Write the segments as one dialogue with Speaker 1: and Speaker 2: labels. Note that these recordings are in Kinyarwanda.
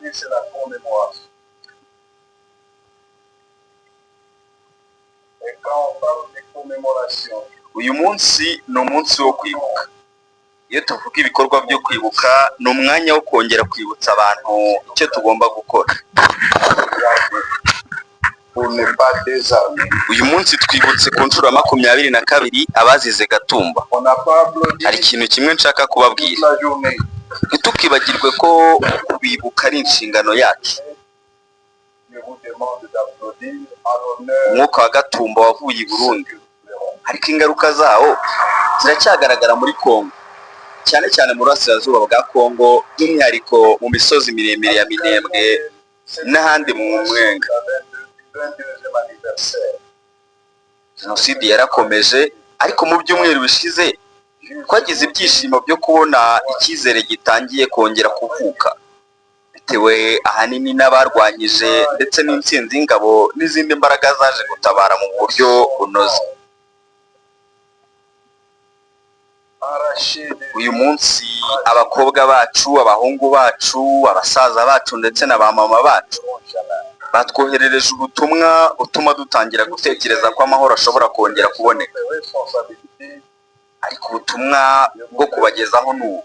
Speaker 1: Aujourd'hui, c'est la commémoration. Et quand on parle de commémoration,
Speaker 2: Uyu munsi ni umunsi wo kwibuka. Iyo tuvuga ibikorwa byo kwibuka, ni umwanya wo kongera kwibutsa abantu icyo tugomba gukora.
Speaker 1: Pour ne pas désarmer.
Speaker 2: Uyu munsi twibutse ku nshuro ya 22 abazize Gatumba.
Speaker 1: On n'a pas applaudi
Speaker 2: Hari ikintu kimwe nshaka kubabwira.
Speaker 1: Toute la journée.
Speaker 2: Ntitukibagirwe ko kubibuka ari inshingano yacu.
Speaker 1: Je vous demande d'applaudir à l'honneur
Speaker 2: Umwuka wa Gatumba wavuye i Burundi,
Speaker 1: que nous pleurons.
Speaker 2: ariko ingaruka zawo ziracyagaragara muri Kongo, cyane cyane mu burasirazuba bwa Kongo, by'umwihariko mu misozi miremire ya Minembwe n'ahandi mu Mwenga.
Speaker 1: Du 22e anniversaire.
Speaker 2: Jenoside yarakomeje, ariko mu byumweru bishize twagize ibyishimo byo kubona icyizere gitangiye kongera kuvuka, bitewe ahanini n'abarwanyije ndetse n'intsinzi y'ingabo n'izindi mbaraga zaje gutabara mu buryo bunoze.
Speaker 1: Arraché des
Speaker 2: Uyu munsi abakobwa bacu, abahungu bacu, abasaza bacu ndetse na ba mama bacu
Speaker 1: jamais.
Speaker 2: batwoherereje ubutumwa butuma dutangira gutekereza ko amahoro ashobora kongera kuboneka.
Speaker 1: Responsabilité.
Speaker 2: Ariko ubutumwa bwo kubagezaho ni ubu: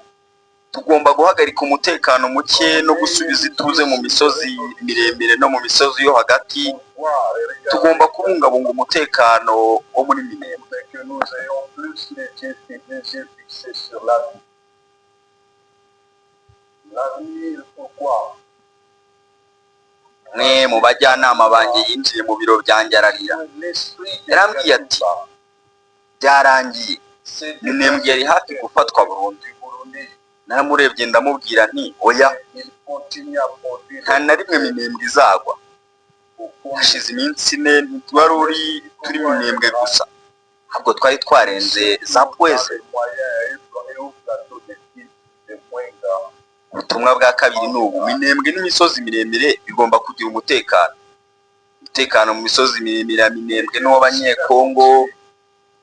Speaker 2: tugomba guhagarika umutekano muke no gusubiza ituze mu misozi miremire no mu misozi yo hagati.
Speaker 1: Voir et regarder,
Speaker 2: Tugomba kubungabunga umutekano wo muri Minembwe.
Speaker 1: Mais que nous ayons plus les yeux fixés sur l'avenir. L'avenir, pourquoi?
Speaker 2: Umwe mu bajyanama banjye yinjiye mu biro byanjye ararira.
Speaker 1: L'esprit de
Speaker 2: Yarambwiye ati: "Byarangiye, Minembwe yari hafi gufatwa burundu."
Speaker 1: du Burundi.
Speaker 2: Naramurebye ndamubwira nti: "Oya,
Speaker 1: Il continue à produire
Speaker 2: nta na rimwe Minembwe izagwa." Hashize iminsi 4 ntiwari uri turi Minembwe gusa, ahubwo twari twarenze za Pweze.
Speaker 1: Les moyens et au plateau de Fizi, de Mwenga.
Speaker 2: Ubutumwa bwa kabiri ni ubu: Minembwe n'imisozi miremire bigomba kugira umutekano. Umutekano mu misozi miremire ya Minembwe n'uw'Abanyekongo,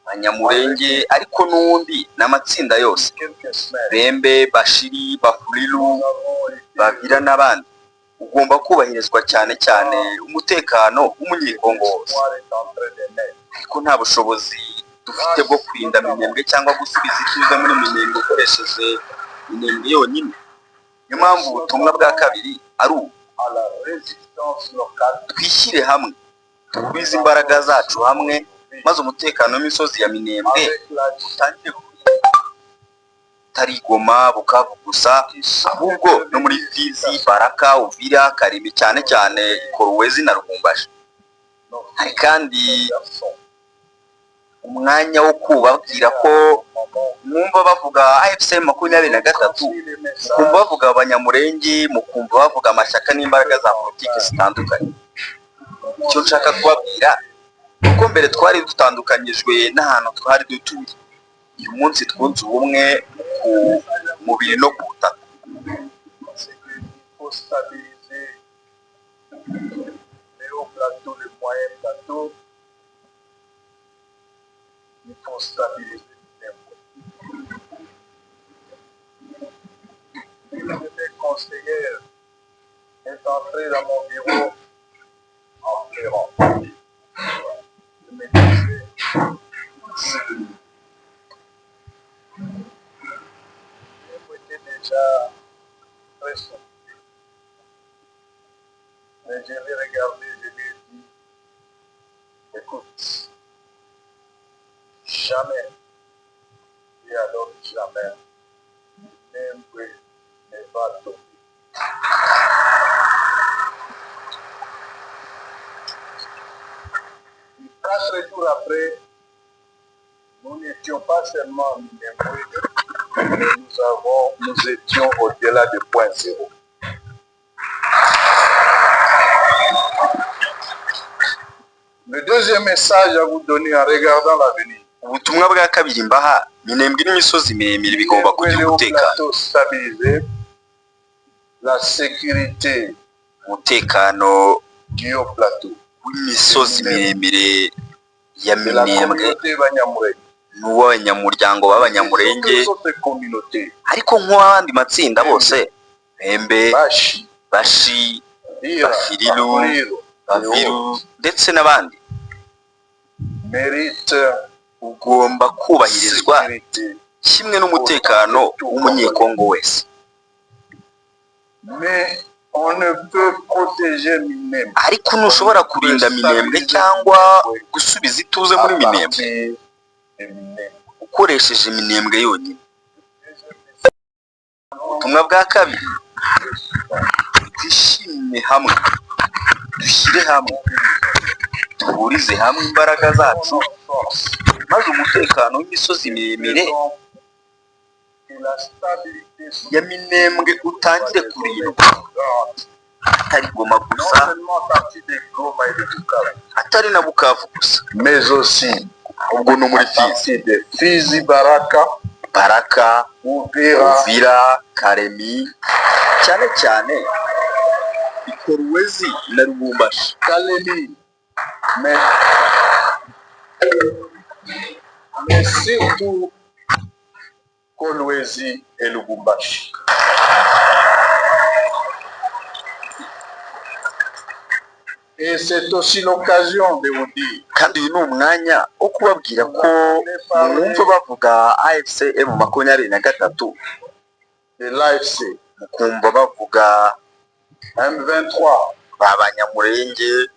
Speaker 2: Abanyamurenge, ariko n'uwundi n'amatsinda yose,
Speaker 1: Quelques semaines,
Speaker 2: Bembe, Bashiri, Bafurilu,
Speaker 1: nous avons été
Speaker 2: Bavira n'abandi, ugomba kubahirizwa, cyane cyane umutekano w'Umunyekongo wose.
Speaker 1: L'espoir est en train de naître.
Speaker 2: Ariko nta bushobozi dufite bwo kurinda Minembwe cyangwa gusubiza ituze muri Minembwe ukoresheje Minembwe yonyine. Niyo mpamvu ubutumwa bwa kabiri ari ubu:
Speaker 1: À la résistance locale.
Speaker 2: twishyire hamwe, duhurize imbaraga zacu hamwe, maze umutekano w'imisozi ya Minembwe
Speaker 1: Avec la
Speaker 2: utangire utari Goma, Bukavu gusa, ahubwo no muri Fizi, Baraka, Uvira, Kalemie, cyane cyane Kolwezi na Lubumbashi. Hari kandi umwanya wo kubabwira ko mwumva bavuga AFC 23, mukumva bavuga Abanyamurenge, mukumva bavuga amashyaka n'imbaraga za politiki zitandukanye. Icyo nshaka kubabwira ni uko mbere twari dutandukanyijwe n'ahantu twari dutuye. Uyu munsi twunze ubumwe ku mubiri no ku butaka.
Speaker 1: C'est qu'il faut stabiliser les hauts plateaux, les moyens plateaux. Il faut stabiliser Minembwe. Une de mes conseillères est entrée dans mon bureau en pleurant. Je me disais, Minembwe était déjà très sombre. Mais je l'ai regardé, je lui ai dit: "Écoute, jamais, et alors jamais, Minembwe ne va tomber." Et 4 jours après, nous n'étions pas seulement à Minembwe, mais nous étions au-delà de point zéro. Le deuxième message à vous donner en regardant l'avenir.
Speaker 2: Ubutumwa bwa kabiri mbaha: Minembwe n'imisozi miremire bigomba kugira
Speaker 1: Les hauts
Speaker 2: umutekano.
Speaker 1: Plateaux stabilisés, la sécurité
Speaker 2: Umutekano
Speaker 1: du haut plateau,
Speaker 2: w'imisozi miremire ya
Speaker 1: de la
Speaker 2: Minembwe
Speaker 1: communauté Banyamurenge,
Speaker 2: n'uw'abanyamuryango b'Abanyamurenge,
Speaker 1: les autres communautés,
Speaker 2: ariko nk'uw'abandi matsinda bose, Bembe,
Speaker 1: Bashi,
Speaker 2: Bashi,
Speaker 1: Uvira,
Speaker 2: Bafiliru,
Speaker 1: Bafuliru et
Speaker 2: Baviru
Speaker 1: autres
Speaker 2: ndetse n'abandi,
Speaker 1: méritent
Speaker 2: ugomba kubahirizwa
Speaker 1: sécurité.
Speaker 2: kimwe n'umutekano w'Umunyekongo wese.
Speaker 1: Mais on ne peut protéger Minembwe
Speaker 2: Ariko ntushobora kurinda Minembwe cyangwa gusubiza ituze muri
Speaker 1: à
Speaker 2: Minembwe
Speaker 1: partir de Minembwe.
Speaker 2: ukoresheje Minembwe yonyine. Ubutumwa bwa kabiri: twishime hamwe, dushyire hamwe, duhurize hamwe imbaraga zacu, maze umutekano w'imisozi miremire ya Minembwe utangire kurindwa, atari Goma gusa, atari na Bukavu gusa,
Speaker 1: mais aussi
Speaker 2: ahubwo no muri
Speaker 1: à
Speaker 2: Fizi,
Speaker 1: partir de Fizi, Baraka,
Speaker 2: Baraka,
Speaker 1: Uvira,
Speaker 2: Uvira, Kalemi, cyane cyane i Kolwezi na Lubumbashi.
Speaker 1: Kalemi, mais surtout Kolwezi et Lubumbashi. Et c'est aussi l'occasion de vous dire
Speaker 2: Kandi uyu ni umwanya wo kubabwira ko mwumva bavuga AFC M23,
Speaker 1: de l'AFC,
Speaker 2: mukumva bavuga
Speaker 1: M23,
Speaker 2: ba Banyamurenge,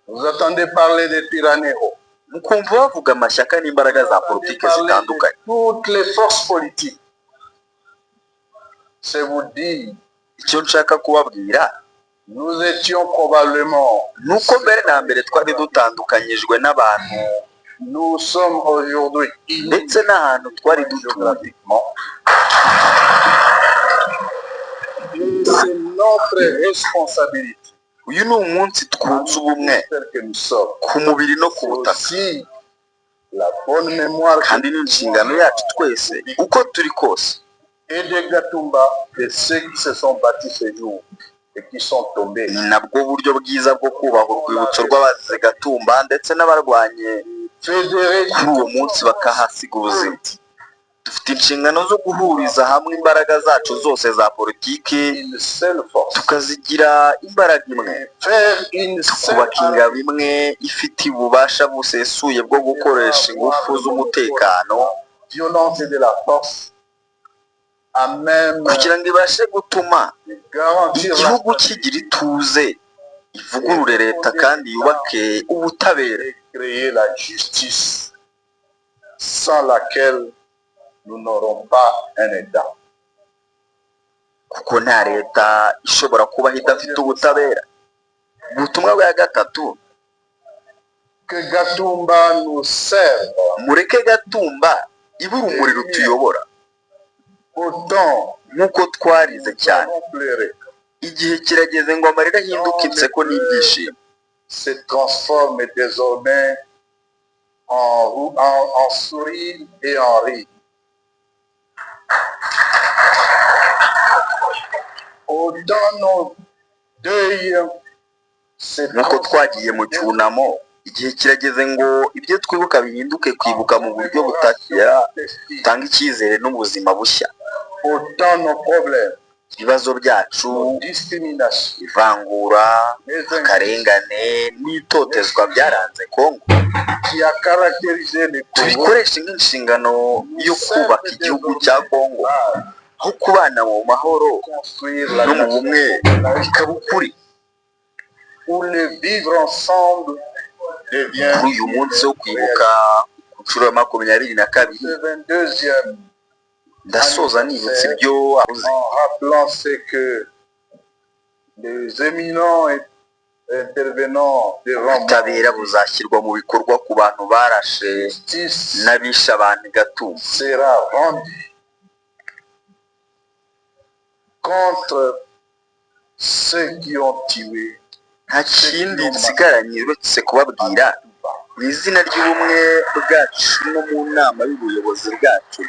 Speaker 1: vous entendez parler des Twirwaneho,
Speaker 2: mukumva bavuga amashyaka n'imbaraga za
Speaker 1: vous entendez
Speaker 2: politiki
Speaker 1: parler de
Speaker 2: zitandukanye.
Speaker 1: toutes les forces politiques. C'est vous dire,
Speaker 2: Icyo nshaka kubabwira
Speaker 1: nous étions probablement,
Speaker 2: ni uko mbere na mbere twari dutandukanyijwe n'abantu
Speaker 1: nous sommes aujourd'hui unis
Speaker 2: ndetse n'ahantu twari dutuye.
Speaker 1: géographiquement. Et c'est notre responsabilité,
Speaker 2: Uyu ni umunsi twunze ubumwe
Speaker 1: tel que nous sommes.
Speaker 2: ku mubiri no ku
Speaker 1: C'est
Speaker 2: butaka,
Speaker 1: aussi la bonne mémoire que
Speaker 2: kandi ni inshingano yacu twese uko turi kose.
Speaker 1: Et de Gatumba, de ceux qui se sont battus ce jour et qui sont tombés.
Speaker 2: Ni nabwo buryo bwiza bwo kubaha urwibutso rw'abazize Gatumba ndetse n'abarwanye
Speaker 1: Fédérés
Speaker 2: kuri uwo munsi bakahasiga ubuzima. Dufite inshingano zo guhuriza hamwe imbaraga zacu zose za politiki,
Speaker 1: une seule force.
Speaker 2: tukazigira imbaraga imwe,
Speaker 1: Et faire une seule
Speaker 2: tukubaka ingabo imwe ifite ububasha busesuye bwo gukoresha ingufu z'umutekano
Speaker 1: violence et de la force à même
Speaker 2: kugira ngo ibashe gutuma
Speaker 1: de garantir la
Speaker 2: igihugu kigira ituze, ivugurure leta kandi yubake ubutabera,
Speaker 1: et créer la justice sans laquelle nous n'aurons pas un État.
Speaker 2: kuko nta leta ishobora kubaho idafite ubutabera. Ubutumwa bwa gatatu:
Speaker 1: Que Gatumba nous serve
Speaker 2: mureke Gatumba ibe urumuri rutuyobora.
Speaker 1: Autant
Speaker 2: Nk'uko twarize cyane,
Speaker 1: nous avons pleuré,
Speaker 2: igihe kirageze ngo amarira ahinduke inseko n'ibyishimo.
Speaker 1: Se transforme désormais en sourire et en rire. Autant nos deuils se
Speaker 2: Nk'uko twagiye mu cyunamo, igihe kirageze ngo ibyo twibuka bihinduke kwibuka mu buryo butakira, butanga icyizere n'ubuzima bushya.
Speaker 1: Autant nos problèmes,
Speaker 2: Ibibazo byacu,
Speaker 1: nos discriminations,
Speaker 2: ivangura,
Speaker 1: les injustices
Speaker 2: akarengane n'itotezwa byaranze Kongo,
Speaker 1: qui a caractérisé le Congo
Speaker 2: tubikoreshe nk'inshingano yo kubaka igihugu cya Kongo, aho kubana mu mahoro
Speaker 1: construire la
Speaker 2: no mu
Speaker 1: nation
Speaker 2: bumwe bikaba ukuri.
Speaker 1: Où le vivre ensemble devient
Speaker 2: Kuri uyu munsi wo kwibuka ku nshuro ya 22,
Speaker 1: ce 22e
Speaker 2: ndasoza nibutsa ibyo avuze.
Speaker 1: En rappelant ce que les éminents intervenants devant moi,
Speaker 2: Ubutabera buzashyirwa mu bikorwa ku bantu barashe
Speaker 1: justice
Speaker 2: n'abishe abantu i Gatumba,
Speaker 1: sera rendue contre ceux qui ont tué
Speaker 2: Nta kindi nsigaranye uretse kubabwira mu izina ry'ubumwe bwacu no mu nama y'ubuyobozi bwacu.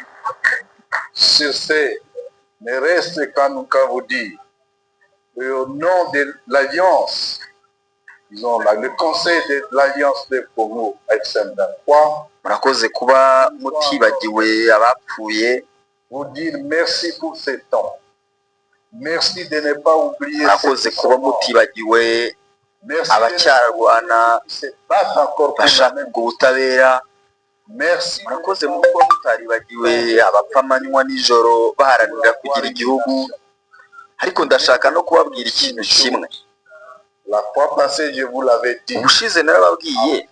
Speaker 1: Sur ce, ne reste qu'à vous dire, et au nom de l'Alliance, disons là, le Conseil de l'Alliance de Congo, XM23,
Speaker 2: Murakoze kuba mutibagiwe abapfuye.
Speaker 1: Vous dire merci pour ce temps. Merci de ne pas oublier
Speaker 2: Murakoze kuba mutibagiwe abacyarwana bashaka ubwo butabera.
Speaker 1: Merci.
Speaker 2: Murakoze mu kuba mutaribagiwe abapfa amanywa nijoro baharanira kugira igihugu. Ariko ndashaka no kubabwira ikintu kimwe.
Speaker 1: La fois passée, je vous l'avais dit.
Speaker 2: Ubushize narababwiye,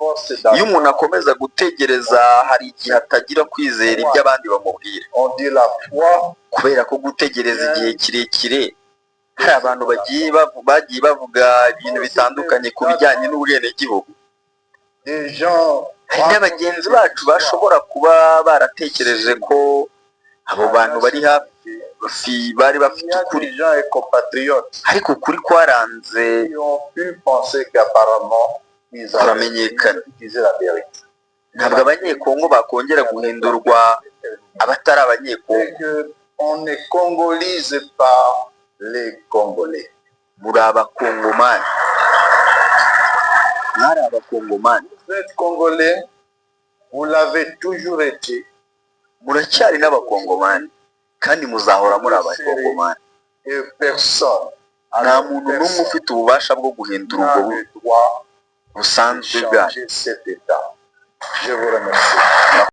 Speaker 2: iyo umuntu akomeza gutegereza, hari igihe atagira kwizera ibyo abandi bamubwira.
Speaker 1: On dit la foi.
Speaker 2: Kubera ko gutegereza igihe kirekire, hari abantu bagiye bavuga ibintu bitandukanye ku bijyanye n'ubwenegihugu.
Speaker 1: Des gens.
Speaker 2: Hari n'abagenzi bacu bashobora kuba baratekereje ko abo bantu bari hafi bari bafite ukuri.
Speaker 1: Des gens et compatriotes
Speaker 2: Ariko ukuri kwaranze
Speaker 1: qui ont pu penser qu'apparemment ils avaient
Speaker 2: kuramenyekana.
Speaker 1: disaient la vérité.
Speaker 2: Ntabwo Abanyekongo bakongera guhindurwa abatari Abanyekongo.
Speaker 1: Et que on ne congolise pas les Congolais.
Speaker 2: Muri Abakongomani, mwari Abakongomani.
Speaker 1: Vous êtes Congolais, vous l'avez toujours été.
Speaker 2: Muracyari n'Abakongomani kandi muzahora muri Abakongomani.
Speaker 1: Et personne,
Speaker 2: Nta muntu n'umwe ufite ububasha bwo guhindura ubwo
Speaker 1: n'a le droit
Speaker 2: busanzwe
Speaker 1: de
Speaker 2: bwanyu.
Speaker 1: changer cet état. Je vous remercie.